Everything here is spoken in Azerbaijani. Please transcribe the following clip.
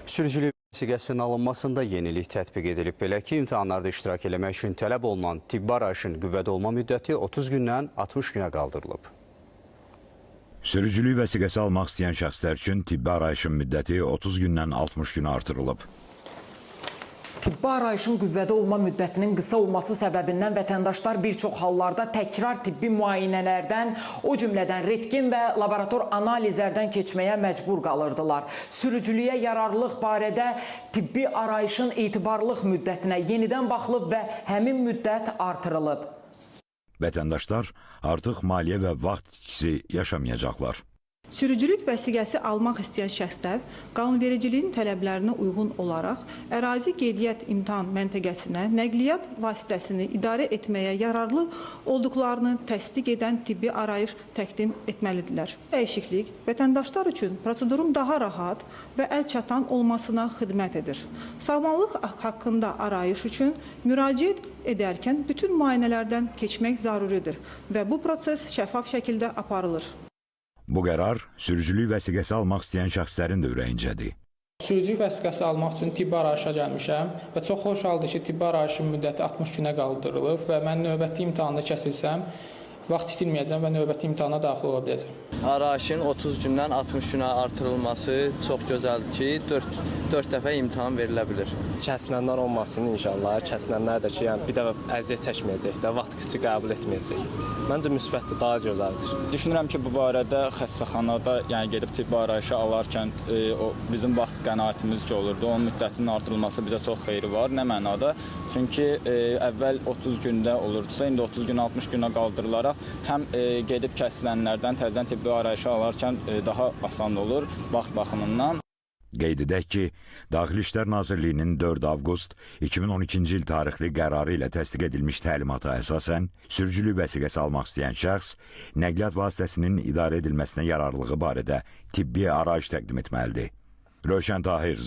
Sürücülük vəsiqəsinin alınmasında yenilik tətbiq edilib. Belə ki, imtahanlarda iştirak eləmək üçün tələb olunan tibbi arayışın qüvvədə olma müddəti 30 gündən 60 günə qaldırılıb. Sürücülük vəsiqəsi almaq istəyən şəxslər üçün tibbi arayışın müddəti 30 gündən 60 günə artırılıb. Tibbi arayışın qüvvədə olma müddətinin qısa olması səbəbindən vətəndaşlar bir çox hallarda təkrar tibbi müayinələrdən, o cümlədən rentgen və laborator analizlərdən keçməyə məcbur qalırdılar. Sürücülüyə yararlılıq barədə tibbi arayışın etibarlılıq müddətinə yenidən baxılıb və həmin müddət artırılıb. Vətəndaşlar artıq maliyyə və vaxt itkisi yaşamayacaqlar. Sürücülük vəsiqəsi almaq istəyən şəxslər qanunvericiliyin tələblərinə uyğun olaraq ərazi qeydiyyat imtahan məntəqəsinə nəqliyyat vasitəsini idarə etməyə yararlı olduqlarını təsdiq edən tibbi arayış təqdim etməlidirlər. Dəyişiklik vətəndaşlar üçün prosedurun daha rahat və əlçatan olmasına xidmət edir. Sağlamlıq haqqında arayış üçün müraciət edərkən bütün müayinələrdən keçmək zəruridir və bu proses şəffaf şəkildə aparılır. Bu qərar sürücülük vəsiqəsi almaq istəyən şəxslərin də ürəyincədir. Sürücülük vəsiqəsi almaq üçün tibbi arayışa gəlmişəm və çox xoş haldır ki, tibbi arayışın müddəti 60 günə qaldırılıb və mən növbəti imtahanda kəsilsəm, vaxt itirməyəcəm və növbəti imtahana daxil ola biləcəm. Arayışın 30 gündən 60 günə artırılması çox gözəldir ki, 4 dəfə imtahan verilə bilir. Kəsilənlər olmasın inşallah. Kəsilənlər də ki, yəni bir dəfə əziyyət çəkməyəcək də, vaxt qısı qəbul etməyəcək. Məncə müsbətdir, daha gözəldir. Düşünürəm ki, bu barədə xəstəxanada, yəni gedib tibbi arayışı alarkən o bizim vaxt qənaətimiz ki olurdu, onun müddətinin artırılması bizə çox xeyri var. Nə mənada? Çünki əvvəl 30 gündə olurdusa, indi 30 gün 60 günə qaldırılaraq həm gedib kəsilənlərdən təzədən tibbi arayışı alarkən daha asan olur vaxt baxımından. Qeyd edək ki, Daxili İşlər Nazirliyinin 4 avqust 2012-ci il tarixli qərarı ilə təsdiq edilmiş təlimata əsasən, sürücülük vəsiqəsi almaq istəyən şəxs nəqliyyat vasitəsinin idarə edilməsinə yararlılığı barədə tibbi arayış təqdim etməlidir. Rövşən Tahir,